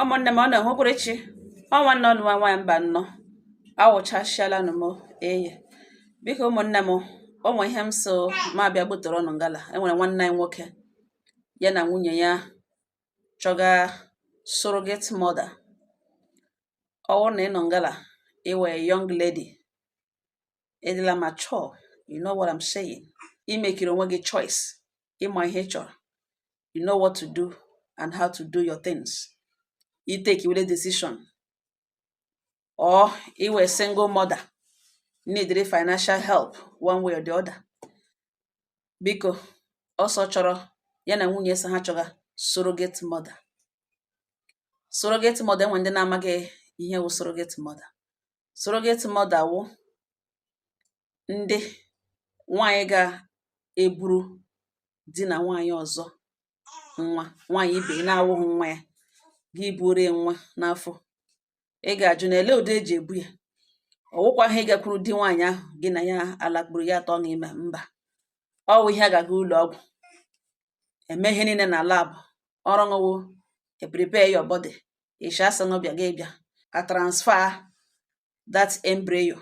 Ụmụnne m, ọ na-ehụkwurechi ọ nwanne ọnụ nwa nwaanyị mba nnọọ awụchasịala nụ m eye. Biko ụmụnne m, ụmụ ihe m so ma bịa gbutere ọnụ ngala. Enwere nwanne anyị nwoke, ya na nwunye ya chọga surrogate mother. Ọ bụrụ na ị nọ ngala, ịwụ young lady, ịdịla mature, you know what I'm saying, imekiri onwe gị choice, ịma ihe ị chọrọ, you know what to do and how to do your things, you take your decision, or ịwụ single mother need financial help one way or the other, biko ọsọ chọrọ ya na nwunye sị ha chọga surrogate mother. Surrogate mother, enwe ndị na-amaghị ihe wụ surrogate mother. Surrogate mother wụ ndị nwaanyị ga-eburu di na nwaanyị ọzọ nwa, nwaanyị ibe na-awụghị nwa ya, gị buoro ya nwa n'afọ. Ị ga-ajụ na ele ụdị eji ebu ya. Ọ wụkwaghị ịgakwuru di nwaanyị ahụ gị na ya alakpuru ya atọ n'ime, mba. Ọ wụ ihe a ga-aga ụlọ ọgwụ eme ihe niile na lab ọrụ ṅụwụ e prepare your body, ịsha asị ṅụ bịa, gị bịa a transfer that embryo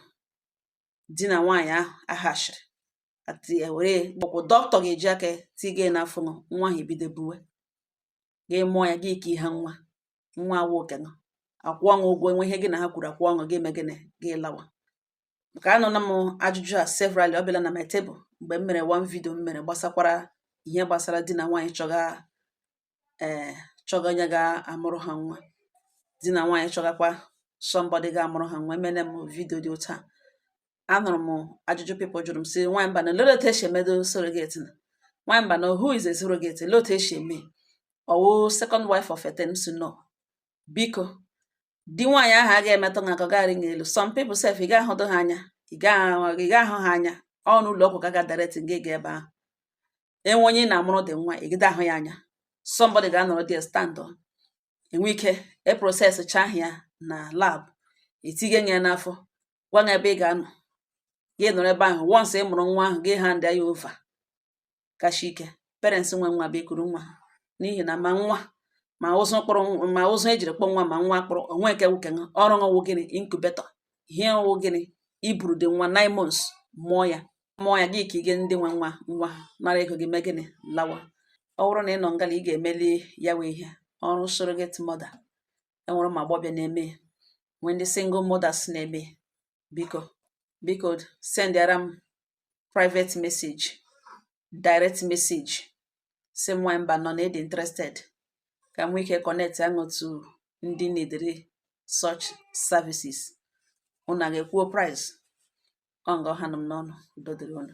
di na nwaanyị ahụ ahashiri ati were gbọkwụ. Dọkịta ga-eji aka tiga n'afọ ṅụ nwa ahụ, ebido buwe, gị mụọ ya, gị ka ihe nwa nwa awụ oke ṅụ akwụọ ṅụ ụgwọ. Enwe ihe gị na ha kwuru, akwụọ ṅụ, gị eme gịnị? Gị lawa. Maka anụla m ajụjụ a severally, ọ bịala na my table mgbe m mere one video m mere gbasakwara ihe gbasara di na nwaanyị chọga, ee, chọga onye ga-amụrụ ha nwa, di na nwaanyị chọgakwa somebody ga-amụrụ ha nwa. Emene m video dị otu a, anụrụ m ajụjụ people jụrụ m sị, "Nwaanyị mba, na olee otu esi emedo surrogate? Na nwaanyị mba, na who is a surrogate? Olee otu esi eme? Ọwụ second wife of a ten?" M sị no, biko, di nwaanyị ahụ agaghị emetụ ha aka, ọ gaghị arị elu. Some people sef, ị gaghị ahụdụ ha anya, ị gaghị ahụ ha anya. Ọ n'ụlọ ọgwụ ka ga direct gị ga ebe ahụ enwe onye ị na-amụrụ dị nwa, ị gide ahụ ya anya. Somebody ga-anọrọ there stand on, enwe ike e process cha ya na lab, etinye ya n'afọ, gwa ya ebe ị ga-anọ, gị nọrọ ebe ahụ. Once ị mụrụ nwa ahụ, gị hand ya over. Kacha ike, parents nwe nwa bụ ekuru nwa ha, n'ihi na ma nwa ma ụzụ kpụrụ ma ụzụ ejiri kpọ nwa ma nwa kpụrụ onwe nke wuke ọrụ ṅụwụ gịnị? Incubator. Ihe wụ gịnị? Iburu dị nwa 9 months, mụọ ya, mụọ ya, gị ka ige ndị nwe nwa nwa nara ego gị, mee gịnị? Lawa. Ọ bụrụ na ị nọ ngala, ị ga-emeli ya wee ihe ọrụ surrogate mother. Enwere ụmụ agbọbịa na-eme, nwee ndị single mothers na-eme. Biko, biko, sendịara m private message, direct message, si m nwaanyị mba nọ na ịdị interested, ka m nwee ike connect aṅụ to ndị nedere such services. Unu a ga-ekwuo price ọ nga ọha nọ m n'ọnụ. Udo dịrị unu.